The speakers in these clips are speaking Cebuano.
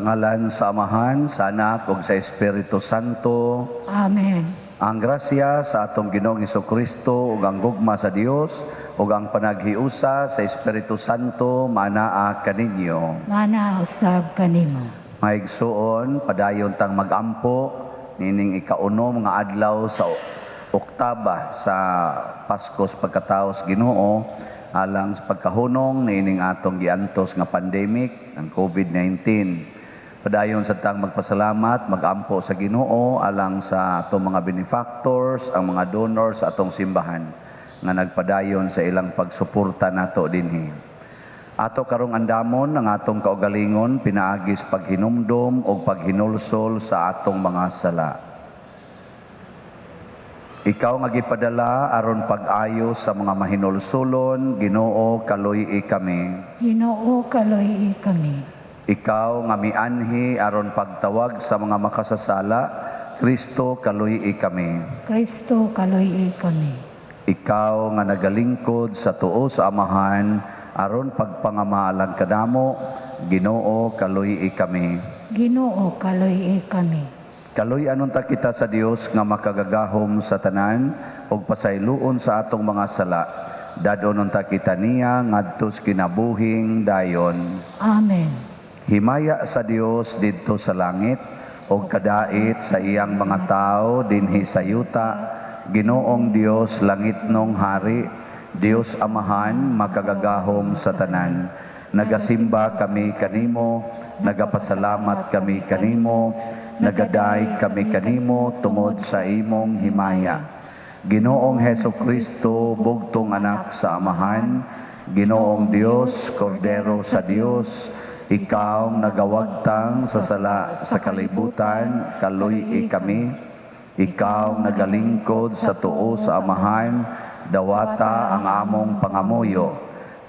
Sa ngalan sa Amahan, sa Anak ug sa Espiritu Santo. Amen. Ang grasya sa atong Ginoong Kristo ug ang gugma sa Dios ug ang panaghiusa sa Espiritu Santo maanaa kaninyo. Maanaa usab kanimo. Mga igsuon, padayon tang magampo nining ikaunom nga adlaw sa oktaba sa Paskos Pagkatao sa Ginoo alang sa pagkahunong niining atong giantos nga pandemic ang COVID-19. Padayon sa tang magpasalamat, magampo sa Ginoo alang sa atong mga benefactors, ang mga donors sa atong simbahan nga nagpadayon sa ilang pagsuporta nato dinhi. Ato karong andamon ang atong kaugalingon pinaagi sa paghinumdom o paghinulsol sa atong mga sala. Ikaw nga gipadala aron pag-ayo sa mga mahinulsulon, Ginoo, kaluy-i kami. Ginoo, kaluy-i kami. Ikaw nga mianhi aron pagtawag sa mga makasasala, Kristo, kaluy-i kami. Kristo, kaluy-i kami. Ikaw nga nagalingkod sa tuo sa Amahan aron pagpangama alang kanamo, Ginoo, kaluy-i kami. Ginoo, kaluy-i kami. Kaluy-an unta kita sa Dios nga makagagahom sa tanan ug pasayloon sa atong mga sala. Dad-on unta kita niya ngadto sa kinabuhing dayon. Amen. Himaya sa Dios didto sa langit ug kadait sa iyang mga tawo dinhi sa yuta. Ginoong Dios, langitnong hari, Dios Amahan makagagahom sa tanan. Nagasimba kami kanimo, nagapasalamat kami kanimo, nagadayeg kami kanimo tungod sa imong himaya. Ginoong Heso Kristo, bugtong anak sa Amahan, Ginoong Dios, Kordero sa Dios, ikaw nagawagtang sa sala sa kalibutan, kaluy-i kami. Ikaw nagalingkod sa tuo sa Amahan, dawata ang among pangamuyo.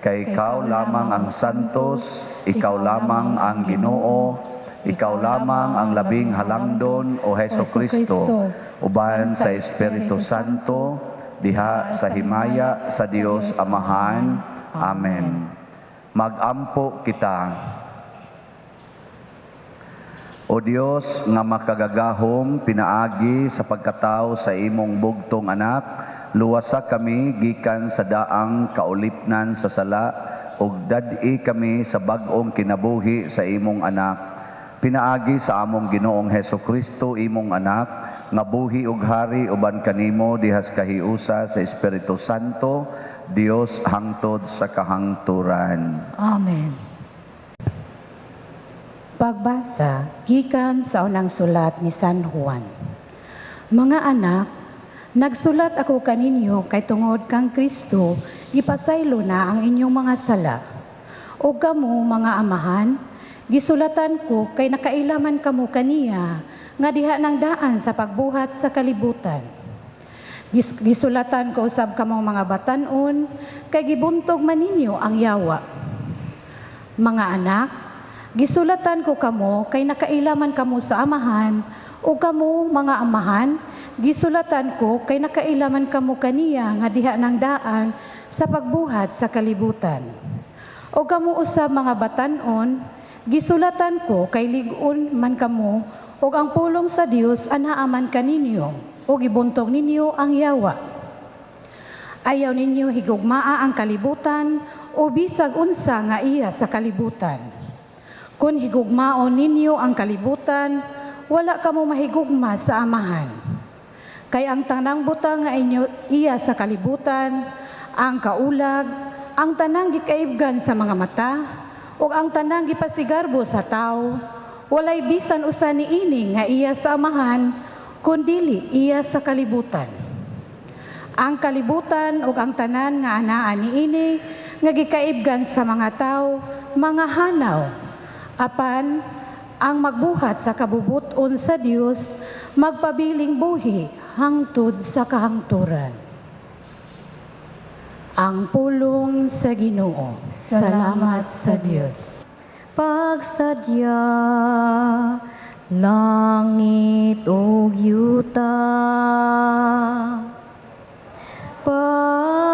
Kay ikaw lamang ang santos, ikaw lamang ang Ginoo, ikaw lamang ang labing halangdon, o Heso Kristo, uban sa Espiritu Santo, diha sa himaya sa Dios Amahan. Amen. Magampo kita. O Dios nga makagagahom, pinaagi sa pagkatao sa imong bugtong anak, luwasa kami gikan sa daang kaulipnan sa sala ug dad-i kami sa bag-ong kinabuhi sa imong anak. Pinaagi sa among Ginoong Heso Kristo, imong anak, nga buhi ug hari uban kanimo dihas kahiusa sa Espiritu Santo, Dios hangtod sa kahangturan. Amen. Pagbasa gikan sa unang sulat ni San Juan. Mga anak, nagsulat ako kaninyo kay tungod kang Kristo gipasaylo na ang inyong mga sala. O kamo, mga amahan, gisulatan ko kay nakaila man kamo kaniya nga diha nang daan sa pagbuhat sa kalibutan. Gisulatan ko usab kamo, mga batan-on, kay gibuntog man ninyo ang yawa. Mga anak, gisulatan ko kamo kay nakaila man kamo sa Amahan, ug kamo, mga amahan, gisulatan ko kay nakaila man kamo kaniya nga diha nang daan sa pagbuhat sa kalibutan. O kamo usab, mga batan-on, gisulatan ko kay lig-on man kamo ug ang pulong sa Dios anaa man kaninyo ug gibuntog ninyo ang yawa. Ayaw ninyo higugmaa ang kalibutan o bisag unsa nga iya sa kalibutan. Kung higugmaon ninyo ang kalibutan, wala kamo mahigugma sa Amahan. Kay ang tanang butang nga inyo iya sa kalibutan, ang kaulag, ang tanang gikaibgan sa mga mata, ug ang tanang gipasigarbo sa tao, walay bisan usa niini nga iya sa Amahan, kundili iya sa kalibutan. Ang kalibutan ug ang tanan nga anaa niini nga gikaibgan sa mga tao, mga hanaw. Apan ang magbuhat sa kabubut-on sa Dios magpabiling buhi hangtod sa kahangturan. Ang pulong sa Ginoo. Salamat sa Dios. Pagsadya, langit ug yuta.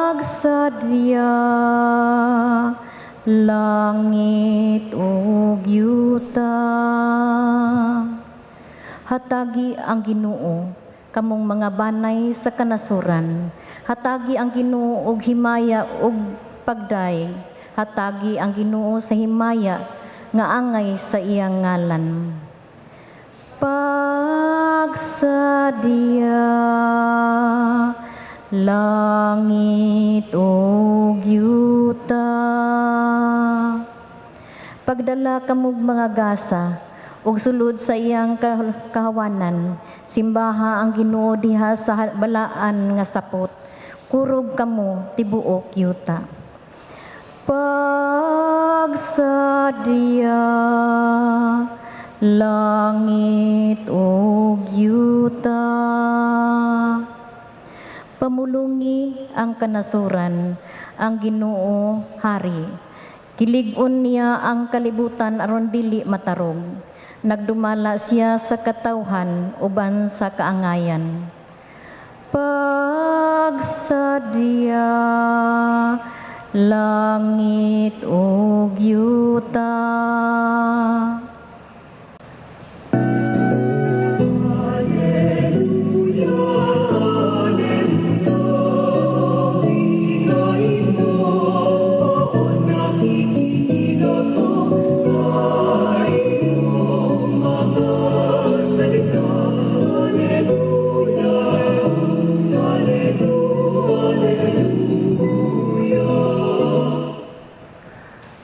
Pagsadya, langit ug yuta. ang Ginoo, kamong mga banay sa kanasuran. Hatagi ang Ginoo og himaya og pagdayeg. Hatagi ang Ginoo sa himaya nga angay sa iyang ngalan. Pagsadya, langit ug yuta. Pagdala kamog mga gasa ug sulod sa iyang kahawanan, simbaha ang Ginoo diha sa balaan nga sapot. Kurog kamo tibuok yuta. Pagsadya, langit ug yuta. Pamulungi ang kanasuran, ang Ginoo hari. Kilig-on niya ang kalibutan aron dili matarog. Nagdumala siya sa katawhan uban sa kaangayan. Pagsadya, langit ug yuta.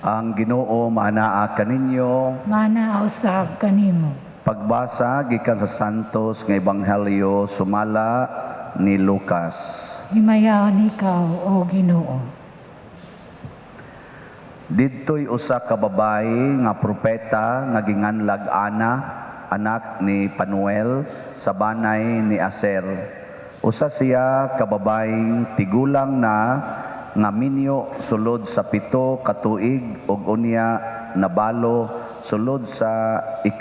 Ang Ginoo maanaa kaninyo. Mana usab kanimo. Pagbasa gikan sa Santos nga Ebanghelyo sumala ni Lucas. Himayaon ikaw, o Ginoo. Didtoy usa ka babayi nga propeta nga ginganlag Ana, anak ni Panuel, sa banay ni Aser. Usa siya ka babayeng tigulang na nga minyo sulod sa 7 ka tuig ug unya nabalo sulod sa 8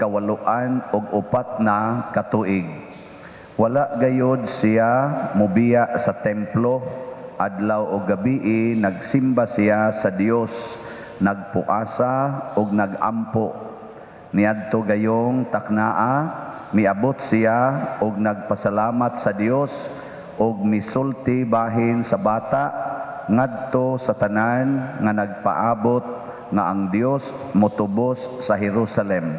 ug 4 na katuig. Wala gayod siya mobiya sa templo, adlaw o gabii nagsimba siya sa Dios, nagpuasa ug nagampo. Niadto gayong taknaa, miabot siya ug nagpasalamat sa Dios ug misulti bahin sa bata ngadto sa tanan nga nagpaabot nga ang Dios motubos sa Jerusalem.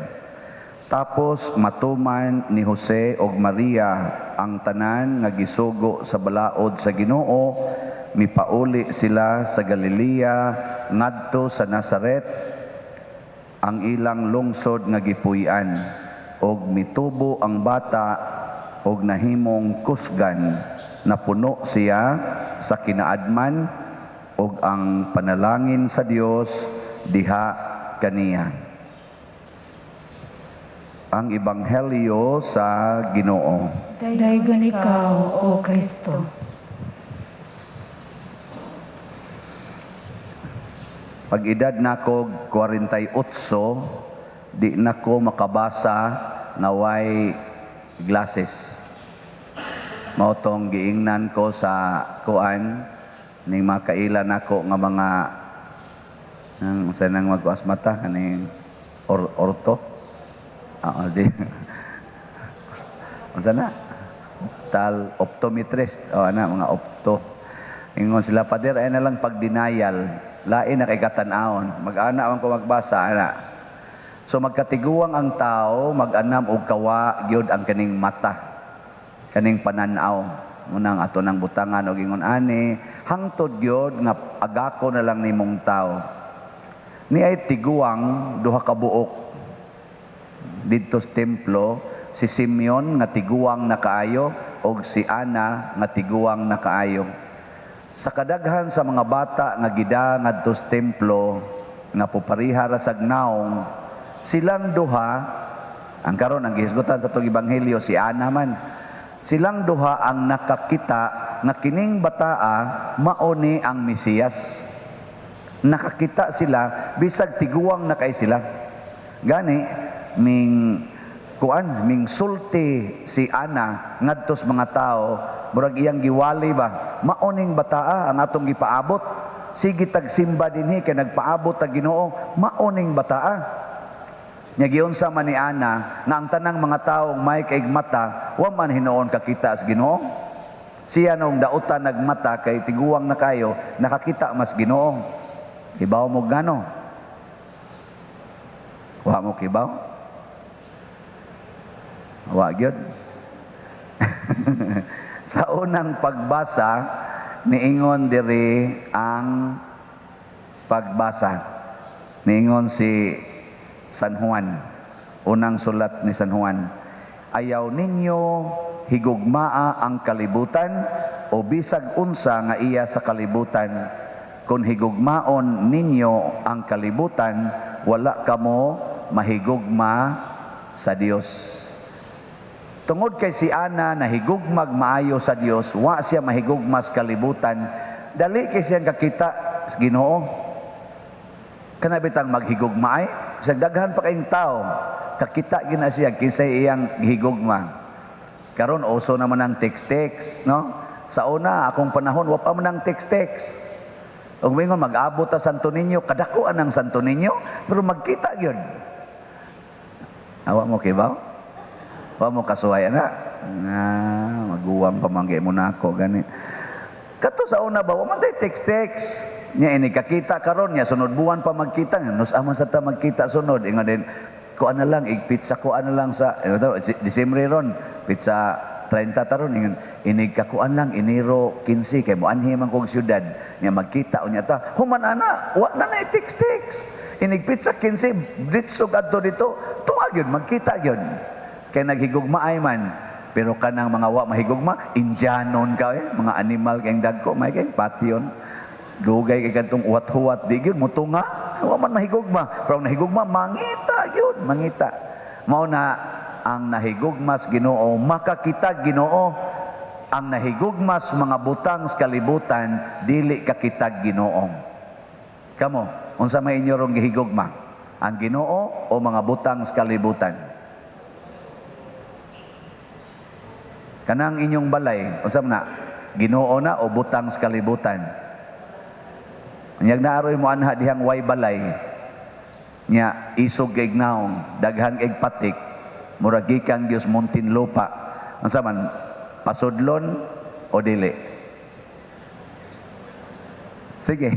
Tapos matuman ni Jose ug Maria ang tanan nga gisugo sa balaod sa Ginoo, mipauli sila sa Galilea ngadto sa Nazaret, ang ilang lungsod nga gipuy-an, ug mitubo ang bata ug nahimong kusgan, napuno siya sa kinaadman ug ang panalangin sa Dios diha kaniya. Ang Ebanghelyo sa Ginoo. Daygon ikaw, O Kristo. Pag edad nako 48, di nako makabasa nga way glasses. Mao tong giingnan ko sa kuan ning makaila nako nga mga nang sa nang magkuas mata kaning orto. Di. Unsa na? Tal optometrist o ana mga opto. Ingon sila, Father, ay na lang pag-denial. Lain na kay katan-awon. Mag-ana man ko magbasa ana. So magkatiguang ang tao, mag-anam og kawa gyud ang kaning mata, kaning pananaw. Munang ato nang butangan og ingon ani, hangtod gyud nga agako na lang nimong tao. Ni ay tiguang duha ka buok didto sa templo, si Simeon nga tiguang na kaayo og si Ana nga tiguang na kaayo. Sa kadaghan sa mga bata nga gida ngadto sa templo nga pupariha ra sag naong, silang duha ang karon ang gihisgutan sa atong ebanghelyo si Ana man. Silang duha ang nakakita nga kining bataa mao ni ang Mesiyas. Nakakita sila bisag tiguang na kay sila. Gani ming kuan ming sulti si Ana ngadto sa mga tao, murag iyang giwali ba, mao ning bataa ang atong gipaabot. Sige tagsimba dinhi kay nagpaabot ta Ginoo, mao ning bataa. Nya giunsa man ni Ana nga ang tanang mga tawo may kaig mata, wa man hinuon kakita sa Ginoo. Siya nung dautan nagmata kay tiguang na kayo, nakakita mas Ginoo. Kibaw mo gano? Wa mo kibaw? Wa gyud. Sa unang pagbasa, niingon diri ang pagbasa. Niingon si San Juan, unang sulat ni San Juan, ayaw ninyo higugmaa ang kalibutan o bisag unsa nga iya sa kalibutan. Kung higugmaon ninyo ang kalibutan, wala kamo mahigugma sa Dios. Tungod kay si Ana nahigugmag maayo sa Dios, wa siya mahigugma sa kalibutan, dali kay siyang kakita sa Ginoo. Kana bitang maghigugma ay sa daghan pa kayong tao, kakita gina siya kinsay iyang gihigugma. Karon uso naman ang text-text, no? Sa una akong panahon wa pa man ang text-text. Ug mingon mag-abot ta Santo Niño, kadako ang Santo Niño, pero magkita gyud. Awa mo kibaw? Wa mo kasuhay ana? Na maguwang pa man mo nako gani. Kato sa una ba wa man tay text-text. Nya ini kakita karon nya sunod buwan pa magkita, nus aman sa ta magkita sunod ingon din kuan na lang ig pizza kuan na lang sa Disyembre ron pizza 30 taron ingon inig kakuan lang Enero 15 kay moanhi man kog syudad nya magkita unya ta human ana wa na nay text-text inig pizza 15 ditsog adto dito tuwa gyud magkita gyud kay naghigugmaay man. Pero kanang mga wa mahigugma Indianon ka eh, mga animal kay dagko may kay patyon dugay kay kadtong uwat-huwat di gyud mutunga wa man mahigugma, pero ang nahigugma mangita gyud mangita. Mao na ang nahigugma sa Ginoo makakita Ginoo, ang nahigugma sa mga butang sa kalibutan dili kakita Ginoo. Kamo unsa may inyo rong gihigugma, ang Ginoo o mga butang sa kalibutan? Kanang inyong balay unsa man na, Ginoo na o butang sa kalibutan? Nyag naaroy mo anha dihang way balay nya isog kay naong daghan kay patik murag gikan Dios Muntinlupa, unsa man, pasudlon o dili? Sige.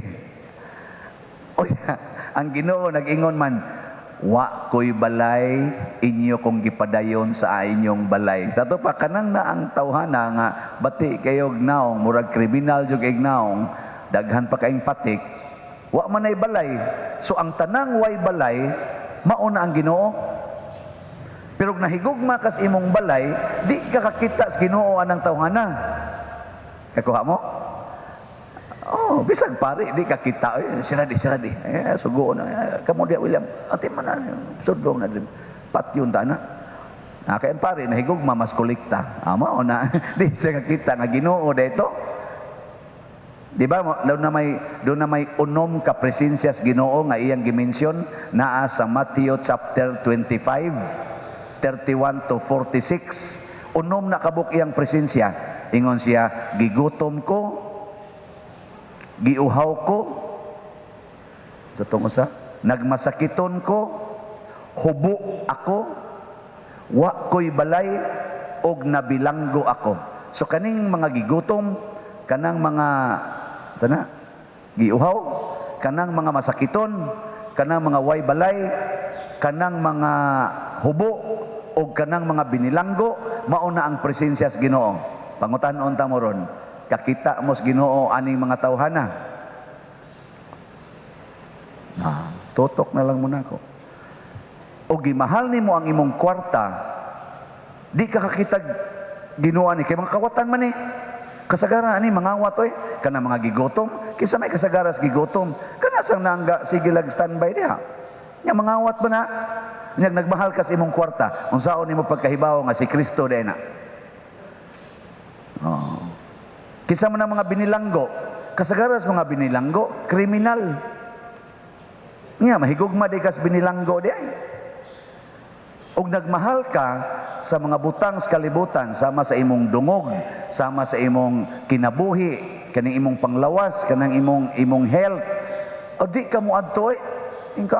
Oy, ang Ginoo nag-ingon man, wa ko'y balay inyo kong gipadayon sa inyong balay. Sa ato pa kanang na ang tawhana nga bati kayog naong murag kriminal jud kay naong daghan pa kaing patik, wa man ay balay. So ang tanang way balay mauna ang Ginoo. Pero kung nahigugma kas imong balay, di ka kakita sa Ginoo anang tawhana. Kakuha mo? Oh, bisag pare di ka kita, eh, sira di. Eh, sugo na. Eh, kamo dia William, ati man na sudlong na din. Patyon ta na. Ah, kay ang pare nahigugma mas kolekta. Ah, mao na di siya kakita nga Ginoo dito. Di ba doon na may unom ka presensya sa Ginoo nga iyang gimension naa sa Matthew chapter 25 31 to 46. Unom na kabuk iyang presensya. Ingon siya, gigutom ko, giuhaw ko, sa tong usa, nagmasakiton ko, hubo ako, wa ko'y balay, og nabilanggo ako. So kaning mga gigutom, kanang mga sana giuhaw, kanang mga masakiton, kanang mga way balay, kanang mga hubo, og kanang mga binilanggo, mao na ang presensya sa Ginoo. Pangutan-on ta mo ron, kakita mo sa Ginoo aning mga tawhana. Ah, tutok na lang muna ako. O gimahal nimo ang imong kwarta, di ka kakitag Ginoo ani kay mga kawatan man eh. Kasagaran ani mangawat oy, kana mga gigotom, kinsa may kasagaras gigotom, kana sang nangga sige lag standby diha. Nya mangawat ba na? Nya nagmahal ka sa imong kwarta, unsaon nimo pagkahibaw nga si Kristo day na? Oh. Kinsa man ang mga binilanggo, kasagaras mga binilanggo, kriminal. Nya mahigugma di kas binilanggo di ay. Og nagmahal ka sa mga butang sa kalibutan, sama sa imong dungog, sama sa imong kinabuhi, kaning imong panglawas, kanang imong health, o di ka mo adto eh. Ingka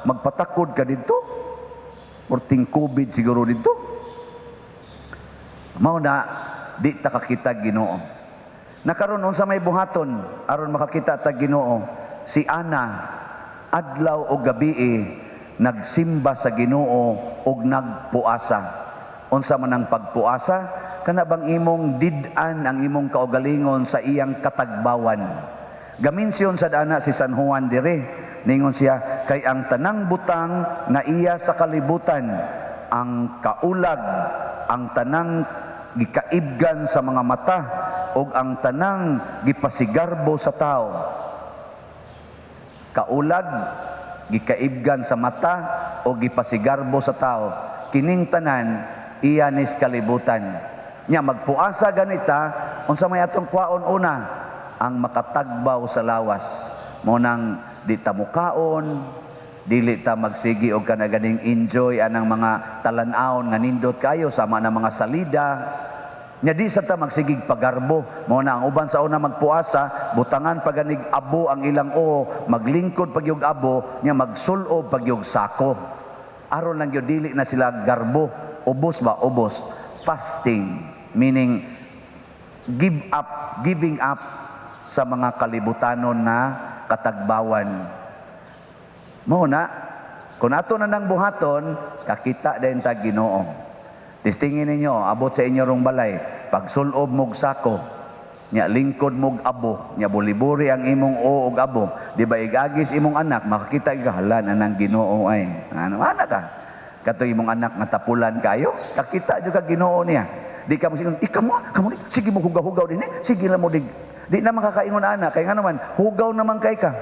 magpatakod ka didto. Porting COVID siguro dito. Mao na di ta kakita Ginoo. Nakaron, unsa may buhaton aron makakita ta Ginoo? Si Ana, adlaw o gabi nagsimba sa Ginoo ug nagpuasa. Unsa man ang pagpuasa? Kana bang imong did-an ang imong kaugalingon sa iyang katagbawan. Gaminsyon sa dana si San Juan dire. Ningon siya, kay ang tanang butang na iya sa kalibutan, ang kaulag, ang tanang gikaibgan sa mga mata, ug ang tanang gipasigarbo sa tao. Kaulag, gikaibgan sa mata, o gipasigarbo sa tao. Kining tanan, iya nis kalibutan. Nya magpuasa ganita, unsa may atong kwaon una? Ang makatagbaw sa lawas. Mo nang di ta mukaon, dili ta magsigi og kana ganing enjoy anang mga talan-awon nga nindot kayo sama na mga salida. Nya di sa ta magsigig pagarbo. Mo na ang uban sa una magpuasa, butangan pa ganig abo ang ilang o, maglingkod pag yung abo, nya magsulob pag yung sako. Aron lang gyud dili na sila garbo. Ubos ba? Ubos. Fasting, meaning give up, giving up sa mga kalibutanon na katagbawan. Mao na, kung ato na nang buhaton, kakita din ta Ginoo. Testingin ninyo, abot sa inyo rong balay, pagsulob mog sako, nya lingkod mog abo, nya buliburi ang imong o og abo, di ba igagis imong anak, makakita ka, hala na nang Ginoo ay. Ano, ana ka? Kato imong anak nga tapulan kayo, kakita jud ka Ginoo niya. Di ka mo singon, ikaw mo, kamo ni, sige mo hugaw-hugaw din eh, sige lang mo dig. Di na makakaingon ana, kay nga naman, hugaw naman kay ka.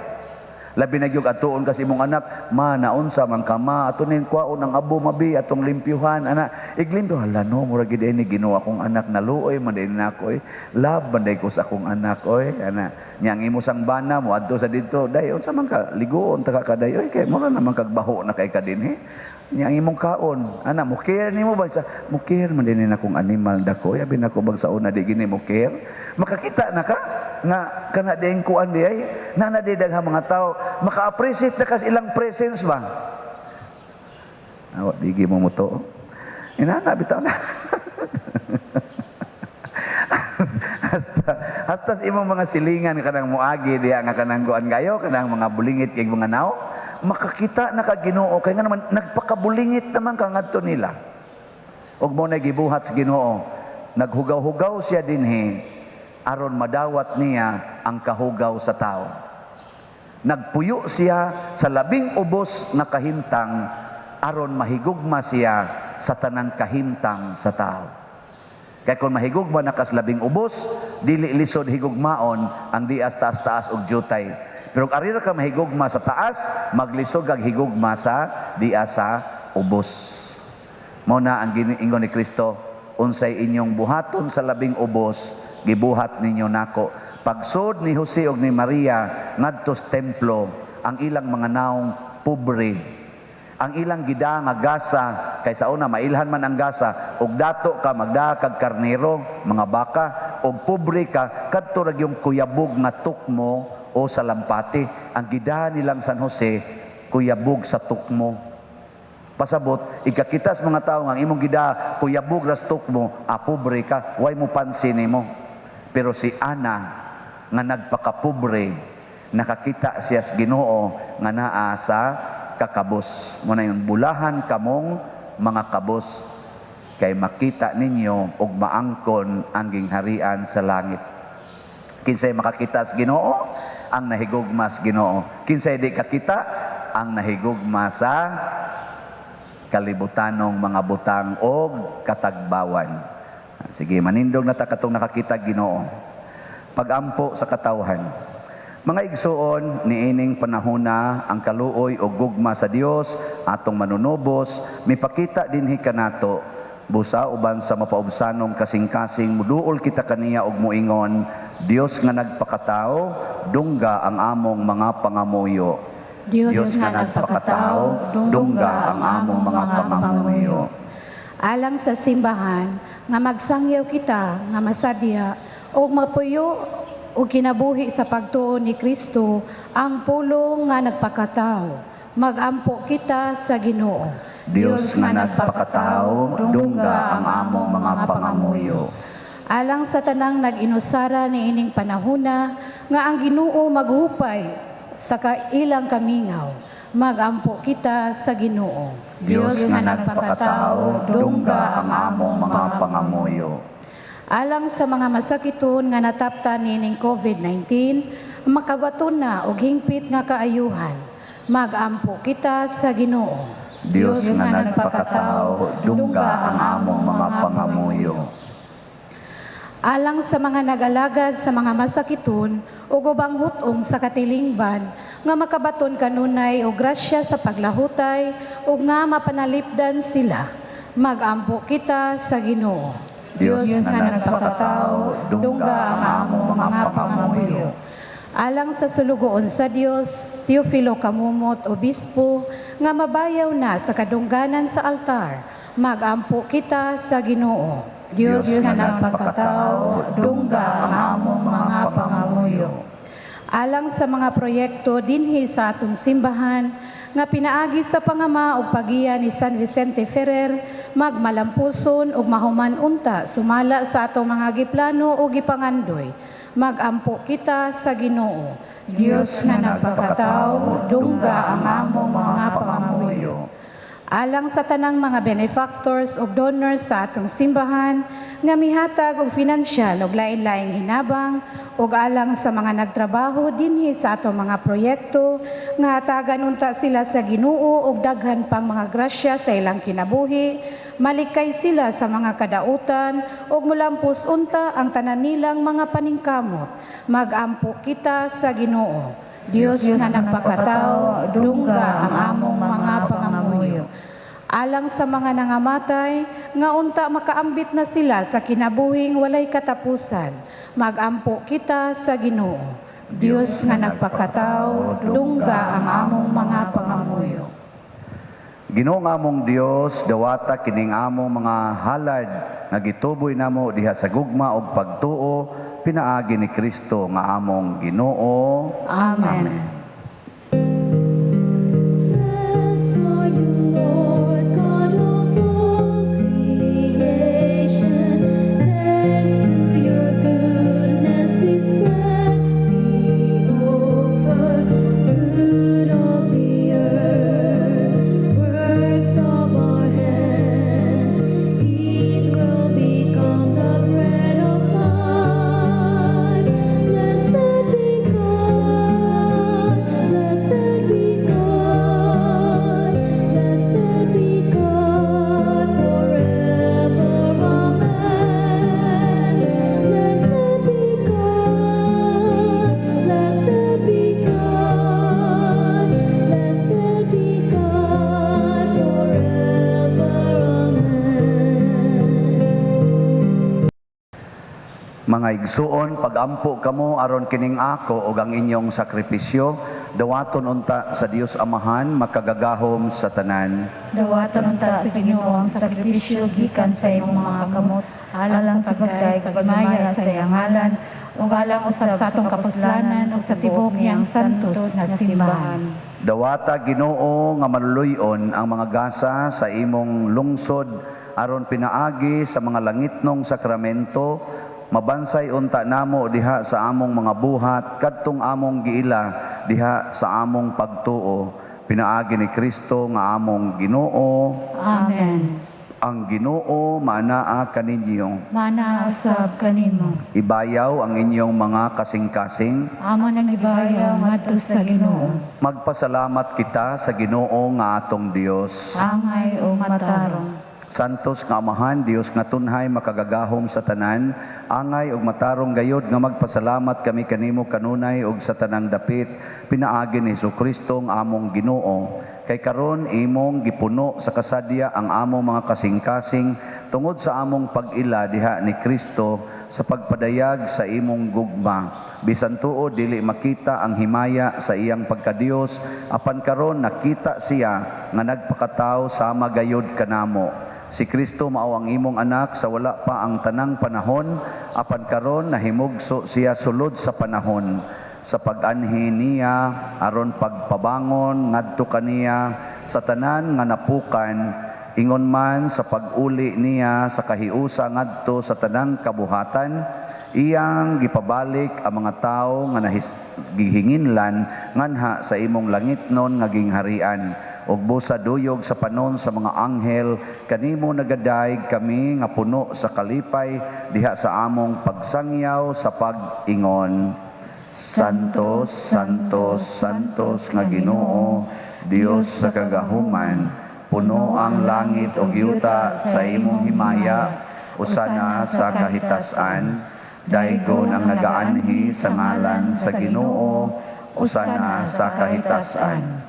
Labi na gyud atuon kasi imong anak, ma naunsa man ka ma, ato nin kwaon ang abo mabi atong limpyuhan ana. Iglimpyo, hala no, mura gid ni Ginoo akong anak, naluoy man din nako oy. Love man day ko sa akong anak oy ana. Nya ang imo sang bana mo adto sa didto, day unsa man ka ligoon ta ka kaday oy, kay mura naman kag baho na kay ka dinhi. Nya ang imong kaon ana, mo care nimo ba sa mo care man din akong animal dako, abi nako bang sa una di gini mo care. Makakita na ka nga kana ding kuan di ay na na di daghang mga tao maka-appreciate na kas ilang presence ba. Aw, di mo mo to. Inana bitaw na. Hasta hasta sa imong mga silingan kanang moagi diha nga kanang kuan kayo kanang mga bulingit kay mga naw, makakita na ka Ginoo kay nga naman nagpakabulingit naman ka ngadto nila. Ug mo na gibuhat sa Ginoo, naghugaw-hugaw siya dinhi aron madawat niya ang kahugaw sa tao. Nagpuyo siya sa labing ubos na kahimtang aron mahigugma siya sa tanang kahimtang sa tao. Kay kung mahigugma na kas labing ubos, dili lisod higugmaon ang dias taas-taas og jutay. Pero kung arira ka mahigugma sa taas, maglisod kag higugma sa dias sa ubos. Mao na ang giingon ni Kristo, unsay inyong buhaton sa labing ubos, gibuhat ninyo nako. Pagsod ni Jose og ni Maria ngadto sa templo, ang ilang mga naong pobre. Ang ilang gida nga gasa, kay sa una mailhan man ang gasa, og dato ka magdaa kag karnero, mga baka, og pobre ka kadto ra gyung kuyabog nga tukmo o sa lampati. Ang gida nilang San Jose kuyabog sa tukmo. Pasabot, ikakita sa mga tao nga ang imong gida kuyabog ras tukmo, a pobre ka, way mo pansin nimo. Pero si Ana nga nagpakapobre, nakakita siya sa Ginoo nga naa sa kakabos. Muna yung bulahan kamong mga kabos kay makita ninyo og maangkon ang gingharian sa langit. Kinsay makakita sa Ginoo? Ang nahigugma sa Ginoo. Kinsay di kakita? Ang nahigugma sa kalibutanong mga butang og katagbawan. Sige, manindog na ta katong nakakita Ginoo. Pagampo sa katawhan. Mga igsuon, niining panahona ang kaluoy o gugma sa Dios atong manunubos mipakita dinhi kanato busa uban sa mapaubsanong kasing-kasing muduol kita kaniya og muingon, Dios nga nagpakatao, dungga ang among mga pangamuyo. Dios nga nagpakatao, dungga ang among mga pangamuyo. Alang sa simbahan nga magsangyaw kita nga masadya o mapuyo o kinabuhi sa pagtuo ni Kristo ang pulong nga nagpakatao. Magampo kita sa Ginoo. Dios nga nagpakatao, dungga ang among mga pangamuyo. Alang sa tanang nag-inusara niining panahona nga ang Ginoo maghupay sa kailang kamingaw, magampo kita sa Ginoo. Dios nga nagpakatao, dungga ang among mga pangamuyo. Alang sa mga masakiton nga nataptan niining COVID-19, makabaton na og hingpit nga kaayuhan, magampo kita sa Ginoo. Dios nga nagpakatao, dungga ang among mga pangamuyo. Alang sa mga nag-alagad sa mga masakiton ug ubang hut-ong sa katilingban nga makabaton kanunay og grasya sa paglahutay ug nga mapanalipdan sila, magampo kita sa Ginoo. Dios nga nagpakatao, dungga ang among mga pangamuyo. Alang sa sulugoon sa Dios, Teofilo Camomot, Obispo, nga mabayaw na sa kadungganan sa altar, magampo kita sa Ginoo. Dios nga nagpakatao, dungga ang among mga pangamuyo. Alang sa mga proyekto dinhi sa atong simbahan nga pinaagi sa pangama ug pagiya ni San Vicente Ferrer, magmalampuson ug mahuman unta sumala sa atong mga giplano ug gipangandoy, magampo kita sa Ginoo. Dios nga nagpakatao, dungga ang among mga pangamuyo. Alang sa tanang mga benefactors ug donors sa atong simbahan nga mihatag og finansyal ug lain-laing hinabang, ug alang sa mga nagtrabaho dinhi sa atong mga proyekto nga hatagan unta sila sa Ginoo og daghan pang mga grasya sa ilang kinabuhi, malikay sila sa mga kadautan ug mulampos unta ang tanan nilang mga paningkamot, magampo kita sa Ginoo. Dios nga nagpakatao, dungga ang among mga pangamuyo. Alang sa mga nangamatay, nga unta makaambit na sila sa kinabuhing walay katapusan, magampo kita sa Ginoo. Dios nga nagpakatao, dungga ang among mga pangamuyo. Ginoo nga among Dios, dawata kining among mga halad nga gituboy namo diha sa gugma ug pagtuo pinaagi ni Kristo nga among Ginoo. Amen. Amen. Blessed are you, Lord God of all creation. Thanks to your goodness is spread we offer fruit of the earth, works of our hands. It will become the bread of life. Blessed be God, blessed be God, blessed be God forever. Amen. Blessed be God, blessed be God, blessed be God forever. Amen. Mga igsuon, pagampo kamo aron kining ako ug ang inyong sakripisyo dawaton unta sa Dios Amahan makagagahom sa tanan. Dawaton unta sa Ginoo ang sakripisyo gikan sa imong mga kamot, alang sa pagdayeg pagmaya sa iyang ngalan ug alang usab sa atong kapuslanan ug sa tibuok niyang santos nga simbahan. Dawata, Ginoo, nga maluluy-on ang mga gasa sa imong lungsod aron pinaagi sa mga langitnong sakramento mabansay unta namo diha sa among mga buhat kadtong among giila diha sa among pagtuo pinaagi ni Kristo nga among Ginoo. Amen. Ang Ginoo maanaa kaninyo. Maanaa usab kanimo. Ibayaw ang inyong mga kasing-kasing. Amo nang ibayaw ngadto sa Ginoo. Magpasalamat kita sa Ginoo nga atong Dios. Angay o matarong. Santos nga Amahan, Dios nga tunhay makagagahom sa tanan, angay ug matarong gayod nga magpasalamat kami kanimo kanunay ug sa tanang dapit pinaagi ni Hesukristo nga among Ginoo. Kay karon imong gipuno sa kasadya ang among mga kasing-kasing tungod sa among pag-ila diha ni Kristo sa pagpadayag sa imong gugma. Bisan tuod dili makita ang himaya sa iyang pagkadiyos, apan karon nakita siya nga nagpakatawo sama gayod kanamo. Si Kristo mao ang imong anak sa wala pa ang tanang panahon, apan karon nahimugso siya sulod sa panahon. Sa pag-anhi niya aron pagpabangon ngadto kaniya sa tanan nga napukan, ingon man sa pag-uli niya sa kahiusa ngadto sa tanang kabuhatan, iyang gipabalik ang mga tawo nga gihinginlan nganha sa imong langitnon nga gingharian. Ug busa duyog sa panon sa mga anghel, kanimo nagadayeg kami nga puno sa kalipay diha sa among pagsangyaw sa pag-ingon. Santos, Santos, Santos nga Ginoo, Dios sa kagahuman, puno ang langit ug yuta sa imong himaya, usana sa kahitasan. Daygon ang nagaanhi sa ngalan sa Ginoo, usana sa kahitasan.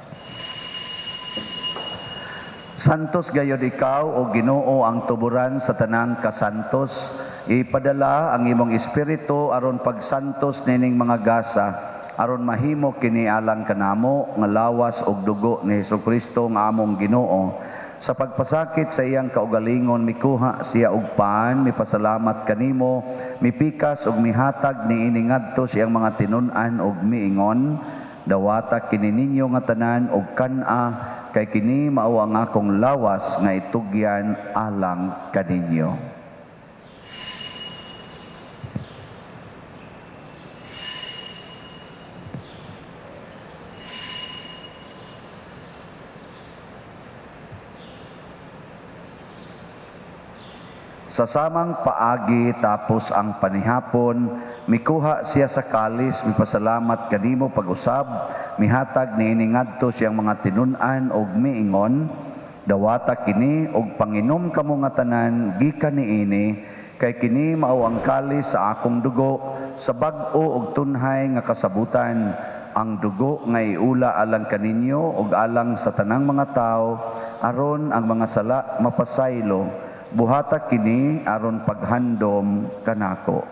Santos gayod ikaw o Ginoo, ang tuburan sa tanang kasantos. Ipadala ang imong espiritu aron pagsantos nining mga gasa, aron mahimo kini alang kanamo nga lawas ug dugo ni Hesukristo nga among Ginoo. Sa pagpasakit sa iyang kaugalingon, mikuha siya og pan, mipasalamat kanimo, mipikas ug mihatag niini ngadto sa iyang mga tinun-an ug miingon: Dawata kini ninyo nga tanan og kan-a, kay kini mao ang akong lawas nga itugyan alang kaninyo. Sa samang paagi tapos ang panihapon, mikuha siya sa kalis, mipasalamat kanimo pag-usab, mihatag niini ngadto siyang mga tinun-an og miingon: Dawata kini og panginom kamo nga tanan gikan niini, kay kini mao ang kalis sa akong dugo sa bag-o og tunhay nga kasabutan, ang dugo nga iula alang kaninyo og alang sa tanang mga tawo, aron ang mga sala mapasaylo. Buhata kini aron paghandom kanako.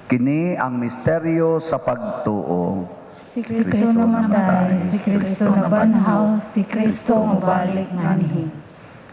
Kini ang misteryo sa pagtuo. Si Kristo namatay, si Kristo nabanhaw, si Kristo mobalik nganhi.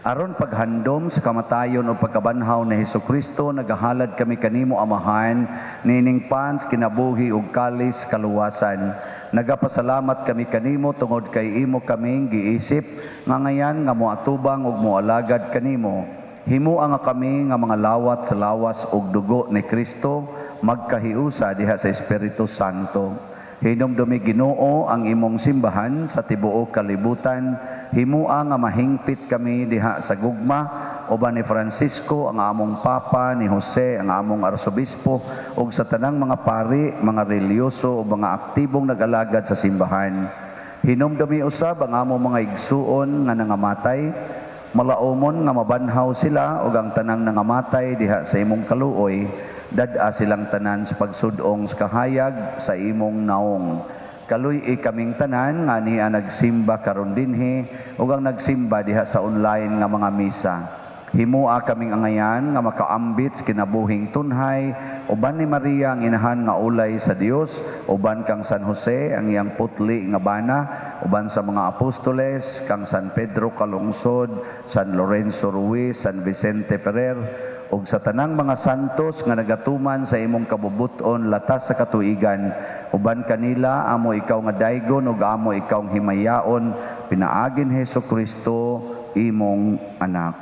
Aron paghandom sa kamatayon o pagkabanhaw ni Hesukristo, nagahalad kami kanimo Amahan, nining pans kinabuhi ug kalis kaluwasan. Nagapasalamat kami kanimo tungod kay imo kaming giisip nga ngayan nga moatubang ug moalagad kanimo. Himoa nga kami nga mga lawat sa lawas ug dugo ni Kristo, magkahiusa diha sa Espiritu Santo. Hinumdumi Ginoo ang imong simbahan sa tibuok kalibutan. Himua nga mahingpit kami diha sa gugma uban ni Francisco ang among Papa, ni Jose ang among Arsobispo, ug sa tanang mga pari, mga relihiyoso ug mga aktibong nag-alagad sa simbahan. Hinumdumi usab ang among mga igsuon nga nangamatay, malaumon nga mabanhaw sila ug ang tanang nangamatay diha sa imong kaluoy, dad-a silang tanan sa pagsudong sa kahayag sa imong naong. Kaluy-i kaming tanan nga niya nagsimba karon dinhi ug ang nagsimba diha sa online nga mga misa. Himua kaming angayan nga makaambit sa kinabuhing tunhay uban ni Maria ang inahan nga ulay sa Dios, uban kang San Jose ang iyang putli nga bana, uban sa mga apostoles kang San Pedro Calungsod, San Lorenzo Ruiz, San Vicente Ferrer, ug sa tanang mga santos nga nagatuman sa imong kabubut-on latas sa katuigan. Uban kanila amo ikaw nga daygon ug amo ikaw himayaon, pinaagin Hesukristo imong anak.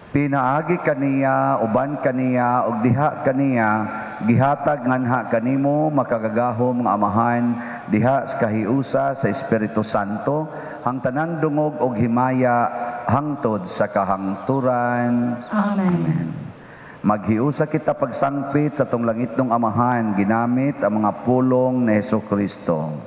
Pinaagi kaniya, uban kaniya, ug diha kaniya, gihatag nganha kanimo makagagahom nga Amahan diha sa kahiusa sa Espiritu Santo, ang tanang dungog og himaya hangtod sa kahangturan. Amen. Amen. Maghiusa kita pagsangpit sa tong langitnong Amahan ginamit ang mga pulong ni Hesukristo.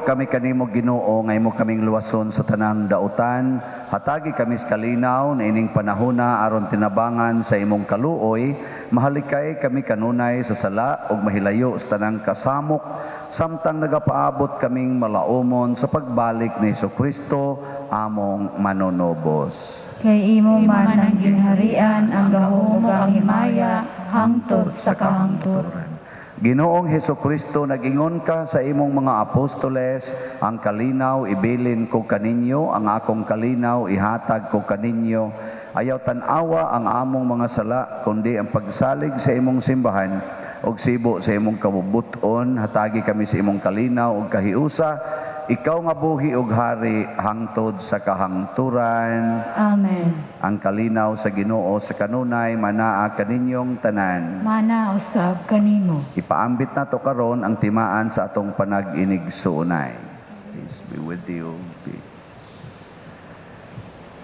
Nagadugo kami kanimo, Ginoo, nga imo kaming luwason sa tanang dautan. Hatagi kami sa kalinaw niining panahona aron tinabangan sa imong kaluoy, mahalikay kami kanunay sa sala ug mahilayo sa tanang kasamok samtang nagapaabot kaming malaumon sa pagbalik ni Kristo among manunubos. Kay imo man ang ginharian, ang gahom ug ang himaya, hangtod sa kahangturan. Ginoong Heso Kristo, nag-ingon ka sa imong mga apostoles, "Ang kalinaw ibilin ko kaninyo, ang akong kalinaw ihatag ko kaninyo. Ayaw tan-awa ang among mga sala, kundi ang pagsalig sa imong simbahan ug sibo sa imong kabubut-on, hatagi kami sa imong kalinaw ug kahiusa, ikaw nga buhi ug hari hangtod sa kahangturan." Amen. Ang kalinaw sa Ginoo sa kanunay manaa kaninyong tanan. Mana usab kanimo. Ipaambit nato karon ang timaan sa atong panag-inigsuonay. Peace be with you.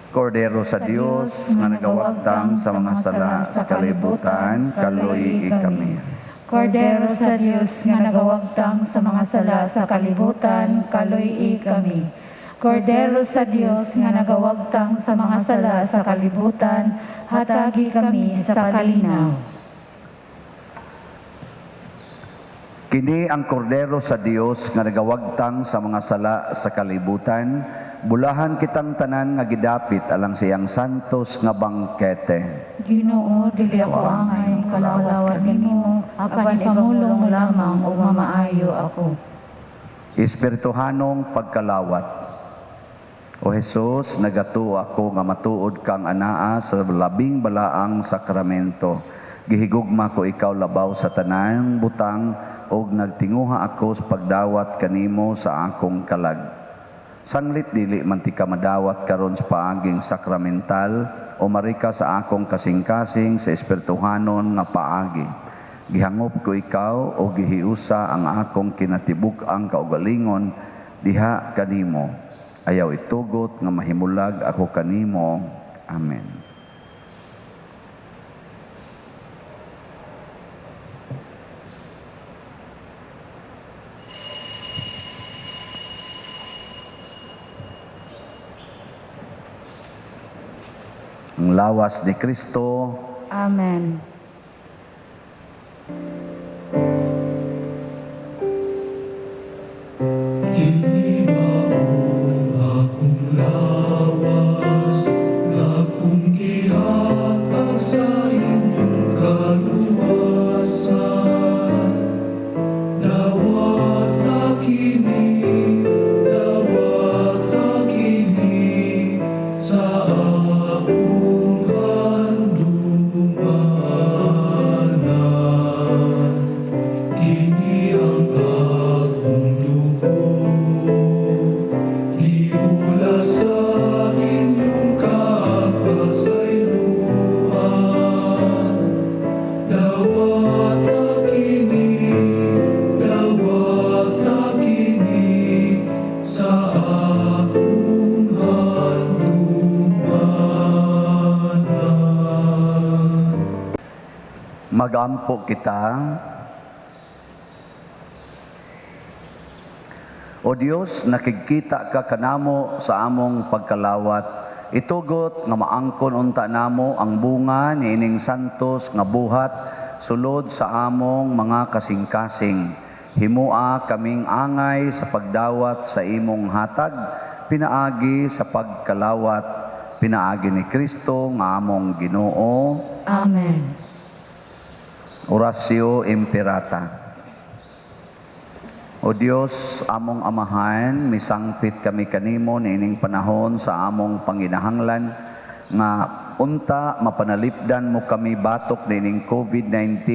Kordero sa Dios nga nagawagtang sa mga sala sa kalibutan, kaluy-i kami. Kordero sa Dios nga nagawagtang sa mga sala sa kalibutan, kaluy-i kami. Kordero sa Dios nga nagawagtang sa mga sala sa kalibutan, hatagi kami sa kalinaw. Kini ang kordero sa Dios nga nagawagtang sa mga sala sa kalibutan, bulahan kitang tanan nga gidapit alang sa iyang santos nga bangkete. Ginoo, dili ako angay kalawat kanimo, apan ipamulong mo lamang ug mamaayo ako. Espirituhanong pagkalawat. O Jesus, nagatuo ako nga matuod kang anaa sa labing balaang sakramento. Gihigugma ko ikaw labaw sa tanang butang ug nagtinguha ako sa pagdawat kanimo sa akong kalag. Sanglit dili man tika madawat karon sa paaging sakramental o marika sa akong kasing-kasing sa espirituhanon nga paagi. Gihangop ko ikaw o gihiusa ang akong kinatibuk-ang kaugalingon diha kanimo. Ayaw itugot nga mahimulag ako kanimo. Amen. Ang lawas ni Kristo. Amen. Kini mao akong lawas nga akong gihatag sa inyong kaluwasan. Dawata kini, dawata kini sa akong handumanan. Kini ang akong dugo, giula sa inyong kapasayloan. Dawata kini, dawata kini sa akong handumanan. Magampo kita. O Dios, nakikita ka kanamo sa among pagkalawat. Itugot nga maangkon unta namo ang bunga niining santos nga buhat sulod sa among mga kasing-kasing. Himua kaming angay sa pagdawat sa imong hatag, pinaagi sa pagkalawat, pinaagi ni Kristo nga among Ginoo. Amen. Oratio Imperata. O Dios, among Amahan, misangpit kami kanimo niining panahon sa among panginahanglan nga unta mapanalipdan mo kami batok niining COVID-19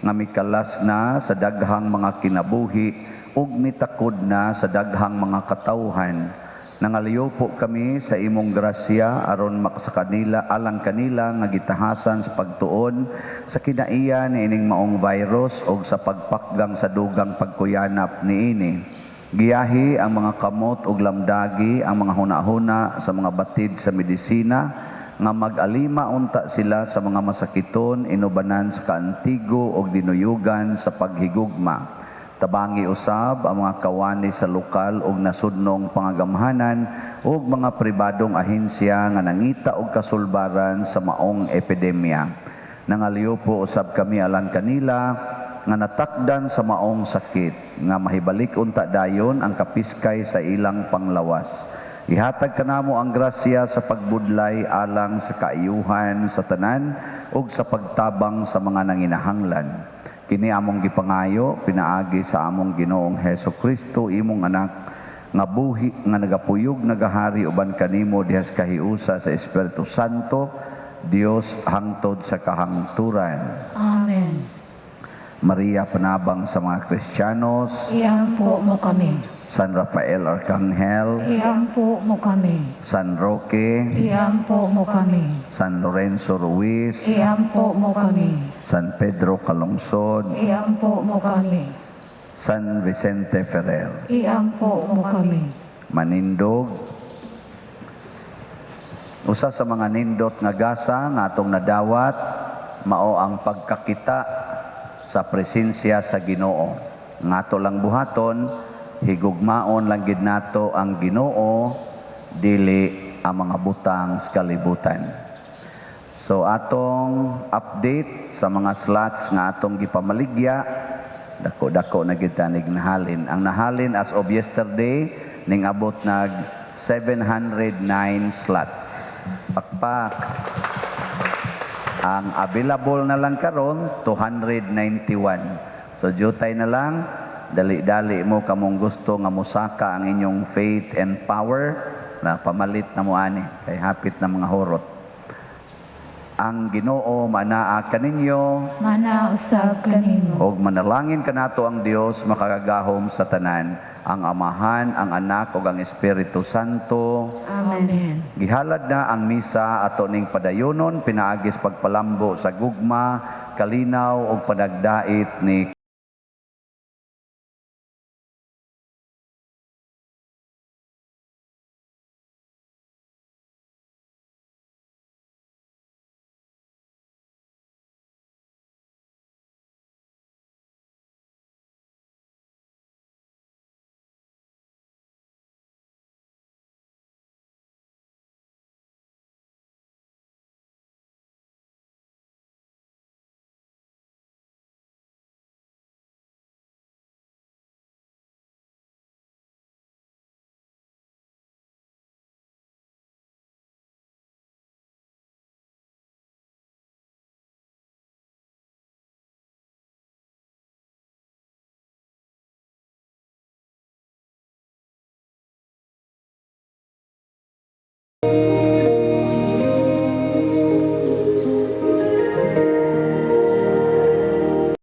nga mikalas na sa daghang mga kinabuhi ug mitakod na sa daghang mga katawhan. Nangaliyo po kami sa imong grasya aron sa kanila alang kanila nga gitahasan sa pagtuon sa kinaiya niining maong virus og sa pagpakgang sa dugang pagkuyanap niini. Giyahi ang mga kamot ug lamdagi ang mga hunahuna sa mga batid sa medisina nga mag-alima unta sila sa mga masakiton inubanan sa kaantigo og dinuyugan sa paghigugma. Tabangi usab ang mga kawani sa lokal ug nasudnong pangagamhanan ug mga pribadong ahensya nga nangita og kasulbaran sa maong epidemya. Nangaliupo usab kami alang kanila nga natakdan sa maong sakit, nga mahibalik unta dayon ang kapiskay sa ilang panglawas. Ihatag kanamo ang grasya sa pagbudlay alang sa kaayuhan sa tanan ug sa pagtabang sa mga nanginahanglan. Kini among gipangayo pinaagi sa among Ginoong Heso Kristo, imong anak, nga buhi nga nagapuyog nagahari uban kanimo diha sa kahiusa sa Espiritu Santo, Dios, hangtod sa kahangturan. Amen. Maria, panabang sa mga Kristiyanos. Iampo mo kami. San Rafael Arcangel. Iampo mo kami. San Roque. Iampo mo kami. San Lorenzo Ruiz. Iampo mo kami. San Pedro Calungsod. Iampo mo kami. San Vicente Ferrer. Iampo mo kami. Manindog. Usa sa mga nindot nga gasa nga atong nadawat mao ang pagkakita sa presensya sa Ginoo. Nga ato lang buhaton, higugmaon lang gid nato ang Ginoo, dili ang mga butang sa kalibutan. So atong update sa mga slots nga atong gipamaligya, dako-dako na gid tanig nahalin. Ang nahalin as of yesterday ning abot nag 709 slots. Pakpak. Ang available na lang karon 291. So jutay na lang, dali-dali mo kamong gusto nga mosaka ang inyong faith and power na pamalit na mo ani kay hapit na mga horot. Ang Ginoo manaa kaninyo. Mana usab kanimo. Og manalangin kanato ang Dios makagagahom sa tanan, ang Amahan, ang Anak ug ang Espiritu Santo. Amen. Gihalad na ang misa, ato ning padayonon pinaagis pagpalambo sa gugma, kalinaw ug panagdait ni